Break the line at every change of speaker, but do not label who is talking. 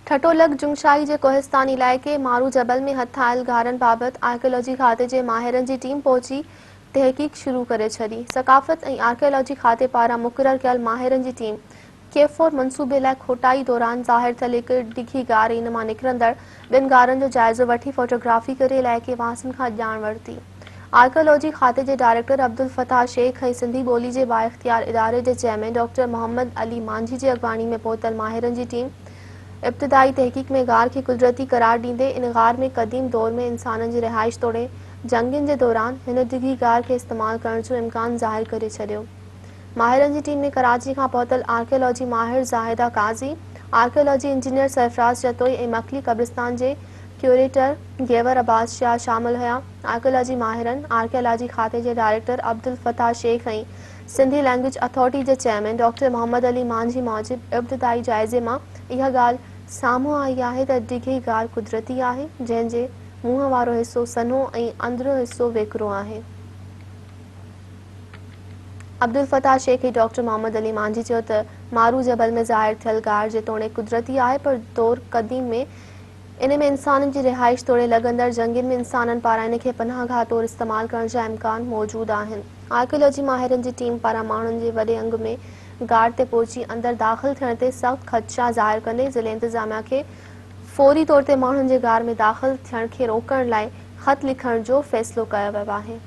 ٺٽو لڳ جنگشاهي جي ڪوهستاني علائقي مارو جبل ۾ هٿ آيل غارن بابت آرڪيالاجي کاتي جي ماهرن جي ٽيم پهچي تحقيق شروع ڪري ڇڏي. ثقافت ۽ آرڪيالاجي کاتي پاران مقرر ڪيل ماهرن جي ٽيم ڪي فور منصوبي لاء کوٽائي دوران ظاهر ٿيل هڪ ڊگهي غار ۽ ان مان نڪرندڙ ٻن غارن جو جائزو وٺي فوٽوگرافي ڪري علائقي واسين کان ڄاڻ ورتي. آرڪيالاجي کاتي جي ڊائريڪٽر عبدالفتاح شيخ ۽ سنڌي ٻولي جي بااختيار اداري جي چيئرمين ڊاڪٽر محمد علي مانجهي جي اڳواڻي ۾ پهتل ماهرن جي ٽيم ابتدائي تحقيق ۾ غار کي قدرتي قرار ڏيندي ان غار ۾ قديم دور ۾ انسانن جي رهائش توڙي جنگين جي دوران هن ڊگهي غار کي استعمال ڪرڻ جو امڪان ظاهر ڪري ڇڏيو. ماهرن جي ٽيم ۾ ڪراچي کان پهتل آرڪيالاجي ماهر زاهده قاضي، آرڪيالاجي انجنيئر سرفراز جتوئي ۽ مڪلي قبرستان جي ڪيوريٽر گيور عباس شاهه شامل هيا. آرڪيالاجي ماهرن، آرڪيالاجي کاتي جي director Abdul Fattah Shaikh ۽ Sindhi language authority جي چيئرمين ڊاڪٽر محمد علي مانجهي موجب ابتدائي جائزي مان اها ڳالهه سامهون آئي آهي ته ڊگهي غار قدرتي آهي، جنهن جي منهن وارو حصو سنهو ۽ اندريون حصو ويڪرو آهي. عبدالفتاح شيخ ۽ ڊاڪٽر محمد علي مانجهي چيو ته مارو جبل ۾ ظاهر ٿيل غار جيتوڻيڪ قدرتي آهي پر دور قديم ۾ ان ۾ انسانن جي رهائش توڙي لڳندڙ جنگين ۾ انسانن پاران ان کي پناهه گاهه طور استعمال ڪرڻ جا امڪان موجود آهن. آرڪيالاجي ماهرن جي ٽيم پاران ماڻهن جي وڏي انگ ۾ غار تي پهچي اندر داخل ٿيڻ تي سخت خدشا ظاهر ڪندي ضلعي انتظاميا کي فوري طور تي ماڻهن جي غار ۾ داخل ٿيڻ کي روڪڻ لاء خط لکڻ جو فيصلو ڪيو ويو آهي.